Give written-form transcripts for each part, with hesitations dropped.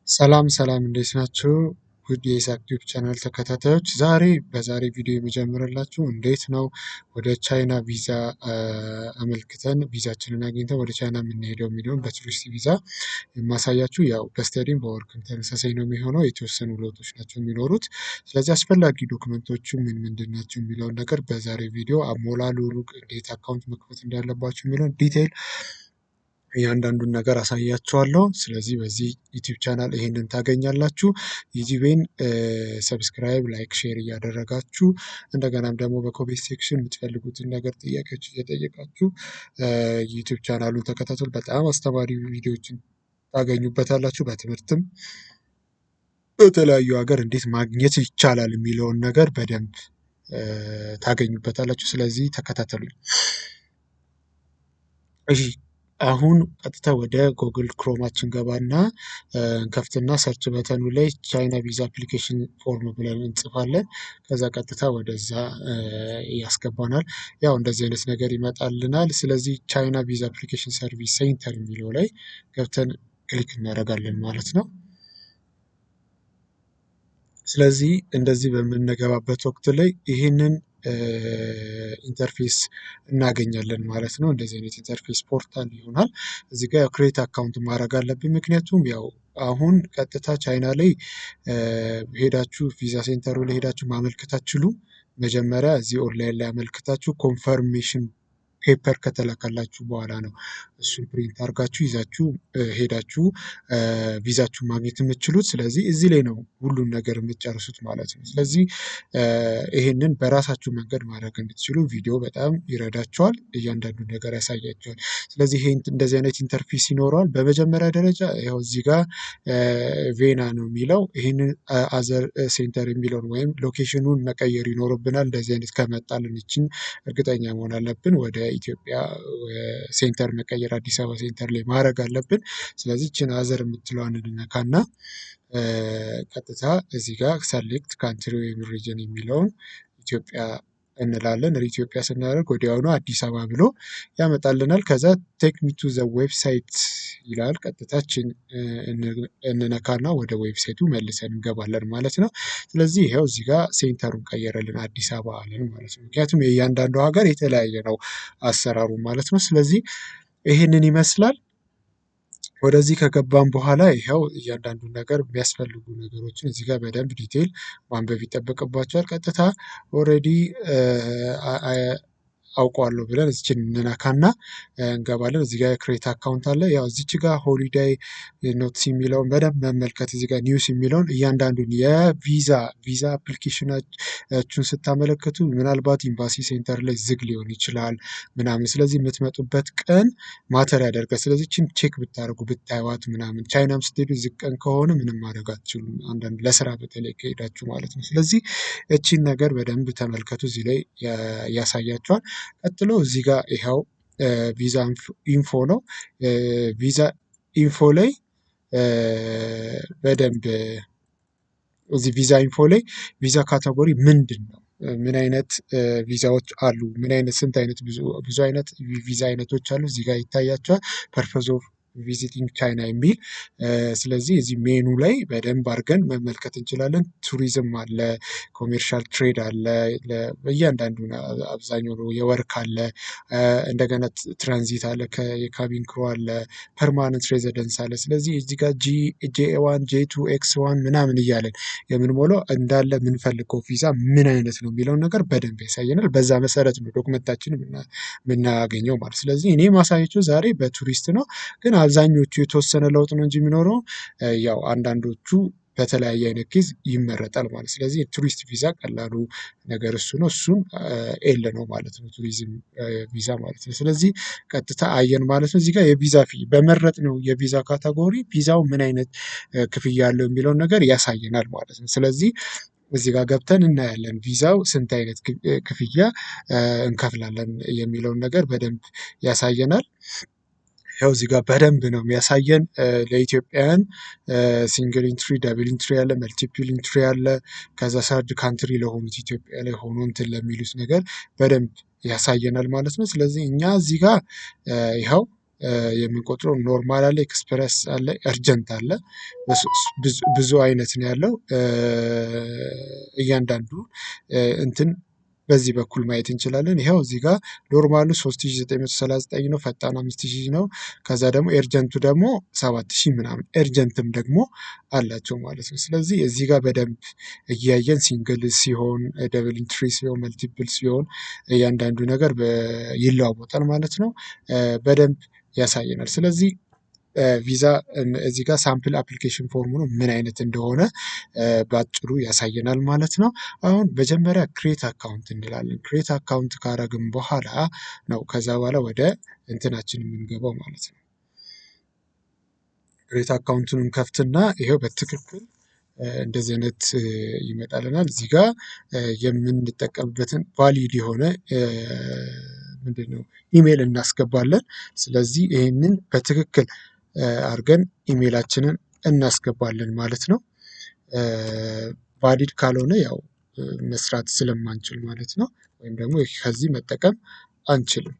ሰላም ሰላም፣ እንዴት ናችሁ? ውድ የኢሳቅ ቲዩብ ቻናል ተከታታዮች፣ ዛሬ በዛሬ ቪዲዮ የመጀመርላችሁ እንዴት ነው ወደ ቻይና ቪዛ አመልክተን ቪዛችንን አግኝተን ወደ ቻይና የምንሄደው የሚለውን በቱሪስት ቪዛ የማሳያችሁ። ያው በ study ም በ work ም ተመሳሳይ ነው የሚሆነው፣ የተወሰኑ ለውጦች ናቸው የሚኖሩት። ስለዚህ አስፈላጊ document ኦቹ ምን ምንድን ናቸው የሚለውን ነገር በዛሬ ቪዲዮ አሞላሉ፣ እንዴት account መክፈት እንዳለባችሁ የሚለውን detail እያንዳንዱን ነገር አሳያችኋለሁ። ስለዚህ በዚህ ዩቲዩብ ቻናል ይሄንን ታገኛላችሁ። ዩቲዩቤን subscribe፣ like፣ share እያደረጋችሁ፣ እንደገናም ደግሞ በ comment section የምትፈልጉትን ነገር ጥያቄዎች እየጠየቃችሁ ዩቲዩብ ቻናሉን ተከታተሉ። በጣም አስተማሪ ቪዲዮዎችን ታገኙበታላችሁ። በትምህርትም በተለያዩ ሀገር እንዴት ማግኘት ይቻላል የሚለውን ነገር በደንብ ታገኙበታላችሁ። ስለዚህ ተከታተሉኝ። እሺ፣ አሁን ቀጥታ ወደ Google Chrome ኣችን ገባና እንከፍትና search button ኑ ላይ China visa application form ብለን እንጽፋለን። ከዛ ቀጥታ ወደዛ ያስገባናል። ያው እንደዚህ አይነት ነገር ይመጣልናል። ስለዚህ China visa application service center የሚለው ላይ ገብተን click እናደርጋለን ማለት ነው። ስለዚህ እንደዚህ በምንገባበት ወቅት ላይ ይህንን interface እናገኛለን ማለት ነው። እንደዚህ አይነት interface portal ይሆናል። እዚህ ጋር create account ማድረግ አለብን። ምክንያቱም ያው አሁን ቀጥታ ቻይና ላይ ሄዳችሁ ቪዛ center ኡ ላይ ሄዳችሁ ማመልከት አትችሉም። መጀመሪያ እዚህ ኦንላይን ላይ አመልክታችሁ confirmation paper ከተላከላችሁ በኋላ ነው እሱን print አድርጋችሁ ይዛችሁ ሄዳችሁ ቪዛችሁ ማግኘት የምትችሉት። ስለዚህ እዚህ ላይ ነው ሁሉን ነገር የምትጨርሱት ማለት ነው። ስለዚህ ይሄንን በራሳችሁ መንገድ ማድረግ እንድትችሉ ቪዲዮ በጣም ይረዳችኋል። እያንዳንዱን ነገር ያሳያችኋል። ስለዚህ ይሄ እንደዚህ አይነት interface ይኖረዋል። በመጀመሪያ ደረጃ ይኸው እዚህ ጋር ቬና ነው የሚለው። ይህንን other center የሚለውን ወይም location ኑን መቀየር ይኖርብናል። እንደዚህ አይነት ከመጣልን ይችን እርግጠኛ መሆን አለብን። ወደ ኢትዮጵያ center መቀየር፣ አዲስ አበባ center ላይ ማድረግ አለብን። ስለዚህ ይችን other የምትለዋን እንነካና ቀጥታ እዚህ ጋር select country ወይም region የሚለውን ኢትዮጵያ እንላለን። ኢትዮጵያ ስናደርግ ወዲያውኑ አዲስ አበባ ብሎ ያመጣልናል። ከዛ "take me to the website" ይላል። ቀጥታችን እንነካና ወደ website ኡ መልሰን እንገባለን ማለት ነው። ስለዚህ ይኸው እዚህ ጋር center ኡን ቀየረልን፣ አዲስ አበባ አለን ማለት ነው። ምክንያቱም የእያንዳንዱ ሀገር የተለያየ ነው አሰራሩ ማለት ነው። ስለዚህ ይህንን ይመስላል። ወደዚህ ከገባን በኋላ ይኸው እያንዳንዱን ነገር የሚያስፈልጉ ነገሮችን እዚህ ጋር በደንብ detail ማንበብ ይጠበቅባቸዋል። ቀጥታ already አውቀዋለሁ ብለን እዚችን እንነካና እንገባለን። እዚህ ጋር create account አለ። ያው እዚች ጋር holiday notice የሚለውን በደንብ መመልከት፣ እዚህ ጋር news የሚለውን እያንዳንዱን የቪዛ ቪዛ application ኣችሁን ስታመለክቱ ምናልባት ኤምባሲ center ላይ ዝግ ሊሆን ይችላል ምናምን። ስለዚህ የምትመጡበት ቀን matter ያደርጋል። ስለዚህ ይችን check ብታደርጉ፣ ብታዩዋት ምናምን፣ ቻይናም ስትሄዱ ዝግ ቀን ከሆነ ምንም ማድረግ አትችሉም። አንዳንድ ለስራ በተለይ ከሄዳችሁ ማለት ነው። ስለዚህ እቺን ነገር በደንብ ተመልከቱ። እዚህ ላይ ያሳያችኋል። ቀጥሎ እዚህ ጋር ይኸው visa info ነው። Visa info ላይ በደንብ እዚህ visa info ላይ visa category ምንድን ነው? ምን አይነት ቪዛዎች አሉ? ምን አይነት፣ ስንት አይነት፣ ብዙ አይነት ቪዛ አይነቶች አሉ። እዚህ ጋር ይታያችኋል። Purpose of visiting China የሚል። ስለዚህ እዚህ ሜኑ ላይ በደንብ አድርገን መመልከት እንችላለን። ቱሪዝም አለ፣ commercial trade አለ፣ እያንዳንዱ አብዛኛው የ work አለ፣ እንደገና ትራንዚት አለ፣ የ cabin crew አለ፣ permanent residence አለ። ስለዚህ እዚህ ጋር J1፣ J2፣ X1 ምናምን እያለን የምንሞላው እንዳለ የምንፈልገው ቪዛ ምን አይነት ነው የሚለውን ነገር በደንብ ያሳየናል። በዛ መሰረት ነው document ኣችን የምናገኘው ማለት። ስለዚህ እኔ ማሳያችሁ ዛሬ በቱሪስት ነው፣ ግን አብዛኞቹ የተወሰነ ለውጥ ነው እንጂ የሚኖረው ያው አንዳንዶቹ በተለያየ አይነት case ይመረጣል ማለት። ስለዚህ የቱሪስት ቪዛ ቀላሉ ነገር እሱ ነው። እሱም L ነው ማለት ነው፣ ቱሪዝም ቪዛ ማለት ነው። ስለዚህ ቀጥታ አየን ማለት ነው። እዚህ ጋር የቪዛ fee በመረጥነው የቪዛ category ቪዛው ምን አይነት ክፍያ አለው የሚለውን ነገር ያሳየናል ማለት ነው። ስለዚህ እዚህ ጋር ገብተን እናያለን፣ ቪዛው ስንት አይነት ክፍያ እንከፍላለን የሚለውን ነገር በደንብ ያሳየናል። ይኸው እዚህ ጋር በደንብ ነው የሚያሳየን። ለኢትዮጵያውያን single entry፣ double entry አለ፣ multiple entry አለ። ከዛ third country ለሆኑት፣ ኢትዮጵያ ላይ ሆኖ እንትን ለሚሉት ነገር በደንብ ያሳየናል ማለት ነው። ስለዚህ እኛ እዚህ ጋር ይኸው የምንቆጥረው። Normal አለ፣ express አለ፣ urgent አለ። ብዙ አይነት ነው ያለው። እያንዳንዱ እንትን በዚህ በኩል ማየት እንችላለን። ይኸው እዚህ ጋር normal ኡ 3939 ነው፣ ፈጣን 5000 ነው። ከዛ ደግሞ urgent ኡ ደግሞ 7000 ምናምን urgent ም ደግሞ አላቸው ማለት ነው። ስለዚህ እዚህ ጋር በደንብ እያየን single ሲሆን፣ double entry ሲሆን፣ multiple ሲሆን እያንዳንዱ ነገር ይለዋወጣል ማለት ነው። በደንብ ያሳየናል። ስለዚህ ቪዛ እዚህ ጋር sample application form ኡ ነው ምን አይነት እንደሆነ በአጭሩ ያሳየናል ማለት ነው። አሁን መጀመሪያ create account እንላለን። Create account ካረግን በኋላ ነው ከዛ በኋላ ወደ እንትናችን የምንገባው ማለት ነው። Create account ኡን እንከፍትና ይሄው በትክክል እንደዚህ አይነት ይመጣልናል። እዚህ ጋር የምንጠቀምበትን valid የሆነ ምንድነው ኢሜል እናስገባለን። ስለዚህ ይህንን በትክክል አድርገን ኢሜላችንን እናስገባለን ማለት ነው። Valid ካልሆነ ያው መስራት ስለማንችል ማለት ነው። ወይም ደግሞ ከዚህ መጠቀም አንችልም።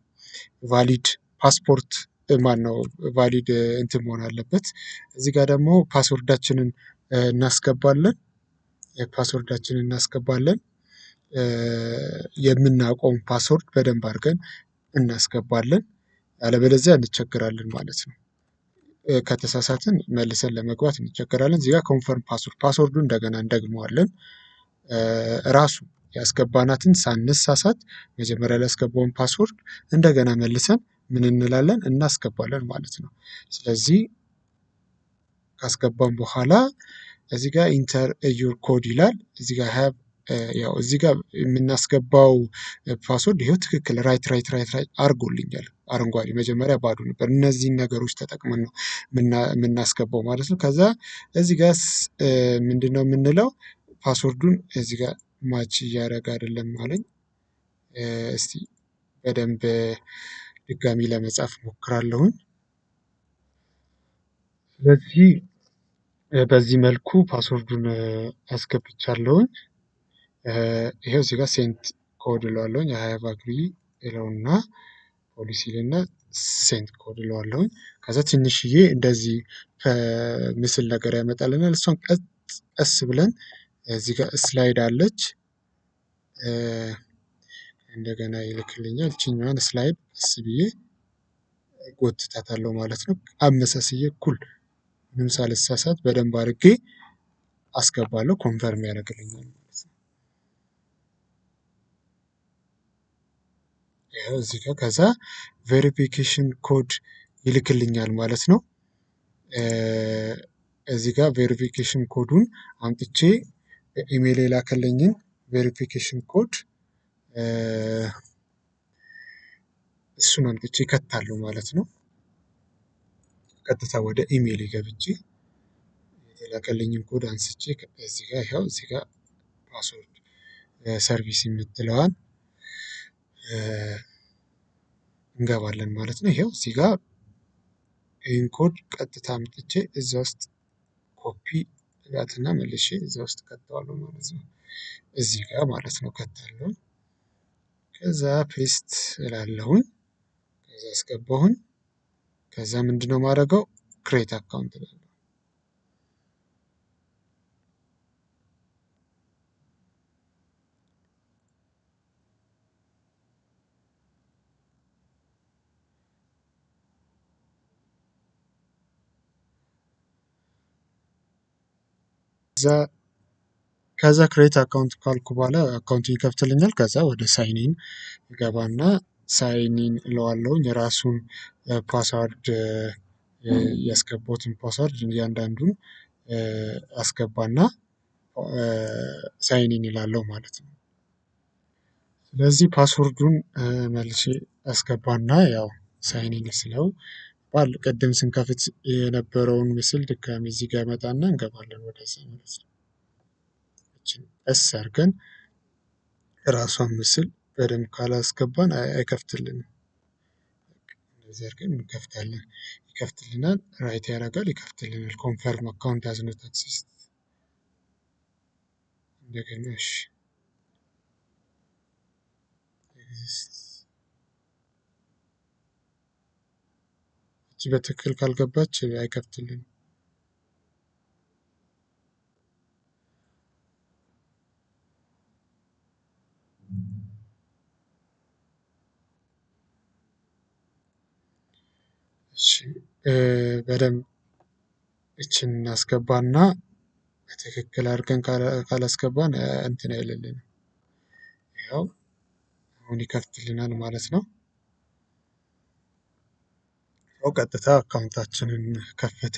Valid ፓስፖርት ማነው valid እንትን መሆን አለበት። እዚህ ጋር ደግሞ password ኣችንን እናስገባለን። Password ኣችንን እናስገባለን። የምናውቀውን password በደንብ አድርገን እናስገባለን። አለበለዚያ እንቸገራለን ማለት ነው። ከተሳሳትን መልሰን ለመግባት እንቸገራለን። እዚህ ጋር confirm password፣ password ኡ እንደገና እንደግመዋለን። ራሱ ያስገባናትን ሳንሳሳት መጀመሪያ ላይ ያስገባውን password እንደገና መልሰን ምን እንላለን እናስገባለን ማለት ነው። ስለዚህ ካስገባን በኋላ እዚህ ጋር enter your code ይላል። እዚህ ጋር have ያው እዚህ ጋር የምናስገባው password ይሄው ትክክል right right right right አድርጎልኛል። አረንጓዴ መጀመሪያ ባዶ ነበር። እነዚህን ነገሮች ተጠቅመን ነው የምናስገባው ማለት ነው። ከዛ እዚህ ጋር ምንድነው የምንለው password ኡን እዚህ ጋር match እያደረገ አይደለም አለኝ። እስቲ በደንብ ድጋሚ ለመጻፍ ሞክራለሁኝ። ስለዚህ በዚህ መልኩ password ኡን አስገብቻለሁኝ። ይሄው እዚህ ጋር send code እለዋለሁኝ። I have agree እለውና ፖሊሲ ልና send code እለዋለሁኝ። ከዛ ትንሽዬ እንደዚህ ምስል ነገር ያመጣልናል። እሷን ቀስ ብለን እዚህ ጋር slide አለች እንደገና ይልክልኛል። ይችኛዋን slide ቀስ ብዬ ጎትታታለሁ ማለት ነው። አመሳስዬ እኩል ምንም ሳልሳሳት በደንብ አድርጌ አስገባለሁ። Confirm ያደርግልኛል ማለት ነው። ይኸው እዚህ ጋር ከዛ verification code ይልክልኛል ማለት ነው። እዚህ ጋር verification code ኡን አምጥቼ ኢሜይል የላከልኝን verification code እሱን አምጥቼ እከታለሁ ማለት ነው። ቀጥታ ወደ ኢሜይል ገብቼ የተላከልኝን ኮድ አንስቼ እዚህ ጋር ይኸው እዚህ ጋር password service የምትለዋን እንገባለን ማለት ነው። ይኸው እዚህ ጋር ይህን ኮድ ቀጥታ አምጥቼ እዛ ውስጥ ኮፒ እላትና መልሼ እዛ ውስጥ ከተዋለሁ ማለት ነው። እዚህ ጋር ማለት ነው ከታለሁ። ከዛ paste እላለሁኝ። ከዛ አስገባሁኝ። ከዛ ምንድነው የማደርገው create account እላለሁ። ከዛ create account ካልኩ በኋላ account ኡን ይከፍትልኛል። ከዛ ወደ sign in ገባና sign in እለዋለሁኝ። የራሱን password ያስገባሁትን password እያንዳንዱን አስገባና sign in እላለሁ ማለት ነው። ስለዚህ password ኡን መልሼ አስገባና ያው sign in ስለው ባል ቅድም ስንከፍት የነበረውን ምስል ድጋሚ እዚህ ጋር መጣና እንገባለን ወደዛ ማለት ነው። እቺን ቀስ አድርገን ራሷን ምስል በደንብ ካላስገባን አይከፍትልንም። እንደዚህ አድርገን እንከፍታለን። ይከፍትልናል። Right ያደርጋል፣ ይከፍትልናል። Confirm account does not exist እንደገና እሺ exist እቺ በትክክል ካልገባች አይከፍትልንም። እሺ በደንብ እችን እናስገባና በትክክል አድርገን ካላስገባን እንትን አይልልንም። ያው አሁን ይከፍትልናል ማለት ነው። ያው ቀጥታ account ኣችንን ከፈተ።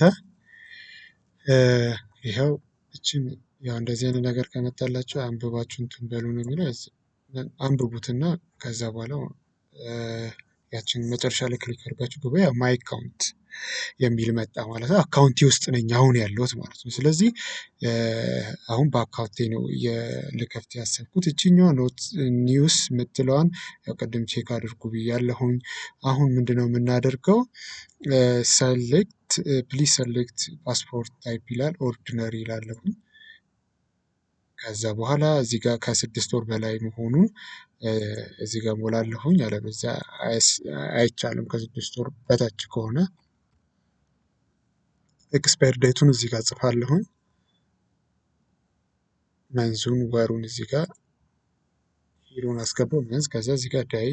ይኸው እችን ያው እንደዚህ አይነት ነገር ከመጣላችሁ አንብባችሁ እንትን በሉ ነው የሚለው። አንብቡትና ከዛ በኋላ ያችን መጨረሻ ላይ click አድርጋችሁ ግቡ። ያው my account የሚል መጣ ማለት ነው። account ኤ ውስጥ ነኝ አሁን ያለሁት ማለት ነው። ስለዚህ አሁን በ account ኤ ነው ልከፍት ያሰብኩት። እችኛዋ note news የምትለዋን ያው ቅድም check አድርጉ ብያለሁኝ። አሁን ምንድነው የምናደርገው? Select, please select passport type ይላል። Ordinary ይላለሁኝ። ከዛ በኋላ እዚህ ጋር ከ6 ወር በላይ መሆኑን እዚህ ጋር ሞላለሁኝ። አለበለዚያ አይቻልም። ከ6 ወር በታች ከሆነ expire date ኡን እዚህ ጋር ጽፋለሁኝ። Month ኡን ወሩን እዚህ ጋር year ኡን አስገባው month፣ ከዛ እዚህ ጋር day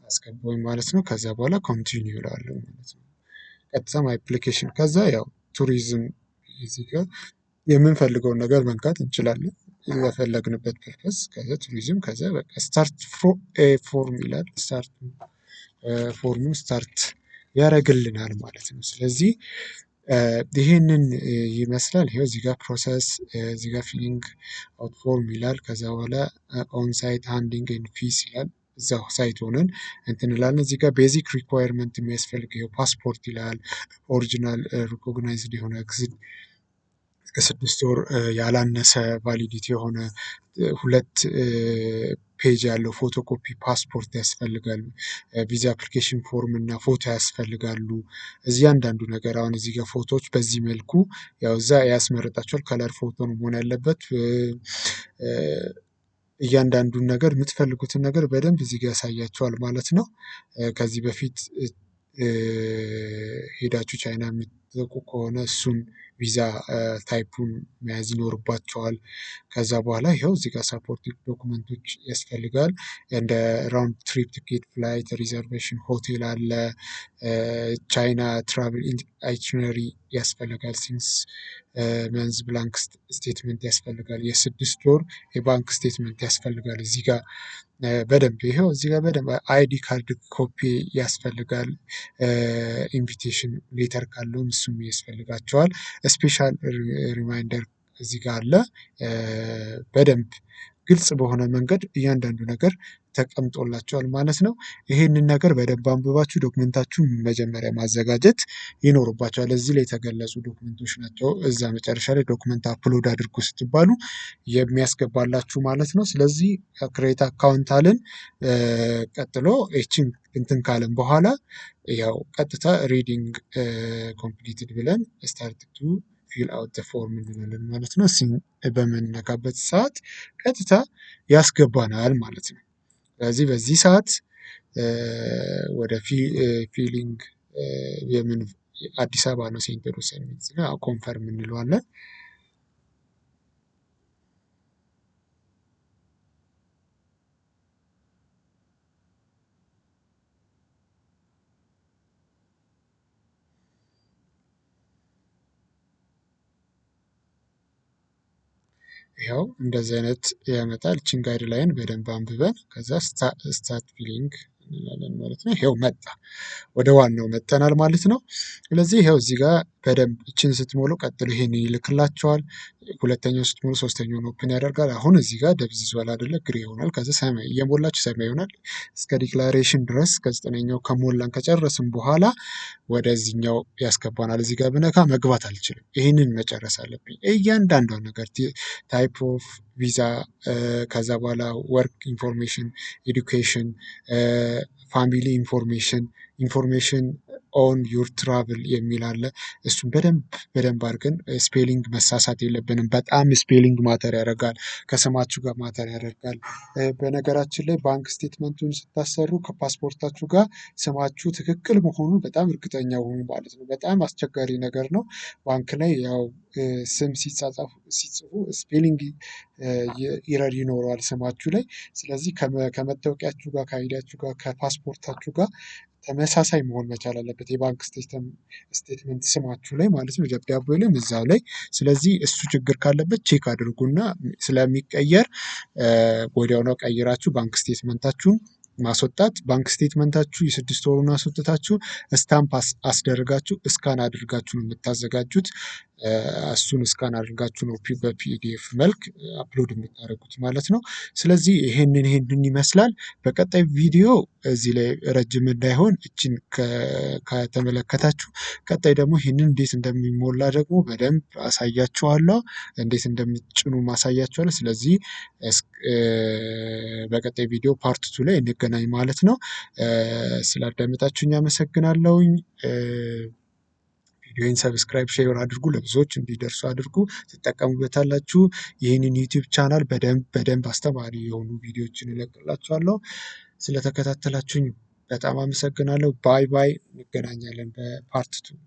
አስገባውኝ ማለት ነው። ከዛ በኋላ continue እላለሁ ማለት ነው። ቀጥታ my application፣ ከዛ ያው ቱሪዝም እዚህ ጋር የምንፈልገውን ነገር መንካት እንችላለን ለፈለግንበት purpose። ከዛ ቱሪዝም፣ ከዛ በቃ start form ይላል። Start form ኡን start ያደርግልናል ማለት ነው። ስለዚህ ይህንን ይመስላል። ይኸው እዚህ ጋር process፣ እዚህ ጋር filling out form ይላል። ከዛ በኋላ on-site handling and fees ይላል። እዛው site ሆነን እንትን እንላለን። እዚህ ጋር basic requirement የሚያስፈልግ ይኸው ፓስፖርት ይላል። Original recognized የሆነ፣ ከ6 ወር ያላነሰ validity የሆነ፣ ሁለት page ያለው ፎቶኮፒ ፓስፖርት ያስፈልጋል። Visa application form እና ፎቶ ያስፈልጋሉ። እያንዳንዱ ነገር አሁን እዚህ ጋር ፎቶዎች በዚህ መልኩ ያው እዛ ያስመርጣቸዋል። Color ፎቶ ነው መሆን ያለበት። እያንዳንዱን ነገር የምትፈልጉትን ነገር በደንብ እዚህ ጋር ያሳያቸዋል ማለት ነው። ከዚህ በፊት ሄዳችሁ ቻይና የምትጠቁ ከሆነ እሱን ቪዛ type ኡን መያዝ ይኖርባቸዋል። ከዛ በኋላ ይኸው እዚህ ጋር supportive document ኦች ያስፈልጋል። እንደ round trip ticket፣ flight reservation፣ ሆቴል አለ። ቻይና travel itinerary ያስፈልጋል። 6 months bank statement ያስፈልጋል። የ6 ወር የባንክ statement ያስፈልጋል። እዚህ ጋር በደንብ ይኸው እዚህ ጋር በደንብ ID card copy ያስፈልጋል። Invitation letter ካለውም እሱም ያስፈልጋቸዋል። Special reminder እዚህ ጋር አለ። በደንብ ግልጽ በሆነ መንገድ እያንዳንዱ ነገር ተቀምጦላቸዋል ማለት ነው። ይሄንን ነገር በደንብ አንብባችሁ document ኣችሁን መጀመሪያ ማዘጋጀት ይኖርባችኋል። እዚህ ላይ የተገለጹ document ኦች ናቸው። እዛ መጨረሻ ላይ document upload አድርጉ ስትባሉ የሚያስገባላችሁ ማለት ነው። ስለዚህ create account አልን። ቀጥሎ ይችን እንትን ካልን በኋላ ያው ቀጥታ reading completed ብለን start to fill out form እንላለን ማለት ነው። እሱን በምንነካበት ሰዓት ቀጥታ ያስገባናል ማለት ነው። ስለዚህ በዚህ ሰዓት ወደ filling የምን አዲስ አበባ ነው center ኡ submit confirm እንለዋለን። ይኸው እንደዚህ አይነት ያመጣል። ይችን guideline በደንብ አንብበን ከዛ start filling እንላለን ማለት ነው። ይኸው መጣ፣ ወደ ዋናው መጥተናል ማለት ነው። ስለዚህ ይኸው እዚህ ጋር በደንብ እችን ስትሞሉ ቀጥሎ ይሄን ይልክላቸዋል። ሁለተኛው ስትሞሉ ሶስተኛውን open ያደርጋል። አሁን እዚህ ጋር ደብዝዟል አይደለ? Gray ይሆናል። ከዛ ሰማያዊ እየሞላችሁ ሰማያዊ ይሆናል። እስከ declaration ድረስ ከዘጠነኛው ከሞላን ከጨረስን በኋላ ወደዚህኛው ያስገባናል። እዚህ ጋር ብነካ መግባት አልችልም። ይህንን መጨረስ አለብኝ። እያንዳንዷን ነገር type of visa፣ ከዛ በኋላ work information፣ education፣ Family information፣ information on your travel የሚል አለ። እሱም በደንብ በደንብ አድርገን spelling መሳሳት የለብንም። በጣም spelling matter ያደርጋል፣ ከስማችሁ ጋር matter ያደርጋል። በነገራችን ላይ bank statement ኡን ስታሰሩ ከፓስፖርታችሁ ጋር ስማችሁ ትክክል መሆኑን በጣም እርግጠኛ ሁኑ ማለት ነው። በጣም አስቸጋሪ ነገር ነው። ባንክ ላይ ያው ስም ሲጻጻፉ ሲጽፉ spelling error ይኖረዋል ስማችሁ ላይ። ስለዚህ ከመታወቂያችሁ ጋር፣ ከ ID ያችሁ ጋር፣ ከፓስፖርታችሁ ጋር ተመሳሳይ መሆን መቻል አለበት። የባንክ statement ስማችሁ ላይ ማለት ነው፣ ደብዳቤው ላይም እዛው ላይ። ስለዚህ እሱ ችግር ካለበት check አድርጉና ስለሚቀየር ወዲያውኑ ቀይራችሁ bank statement ኣችሁን ማስወጣት። Bank statement ኣችሁ የ6 ወሩን አስወጥታችሁ stamp አስደርጋችሁ scan አድርጋችሁ ነው የምታዘጋጁት። እሱን scan አድርጋችሁ ነው በ PDF መልክ upload የምታደርጉት ማለት ነው። ስለዚህ ይሄንን ይመስላል። በቀጣይ ቪዲዮ እዚህ ላይ ረጅም እንዳይሆን እችን ከተመለከታችሁ ቀጣይ ደግሞ ይህንን እንዴት እንደሚሞላ ደግሞ በደንብ አሳያችኋለሁ። እንዴት እንደምትጭኑ ማሳያችኋለሁ። ስለዚህ በቀጣይ ቪዲዮ part two ላይ እንገናኝ ማለት ነው። ስላዳመጣችሁኝ አመሰግናለሁኝ። ቪዲዮን subscribe፣ share አድርጉ፣ ለብዙዎች እንዲደርሱ አድርጉ፣ ትጠቀሙበታላችሁ። ይህንን YouTube channel በደንብ በደንብ አስተማሪ የሆኑ ቪዲዮዎችን እለቅላችኋለሁ። ስለተከታተላችሁኝ በጣም አመሰግናለሁ። Bye bye። እንገናኛለን በ part two።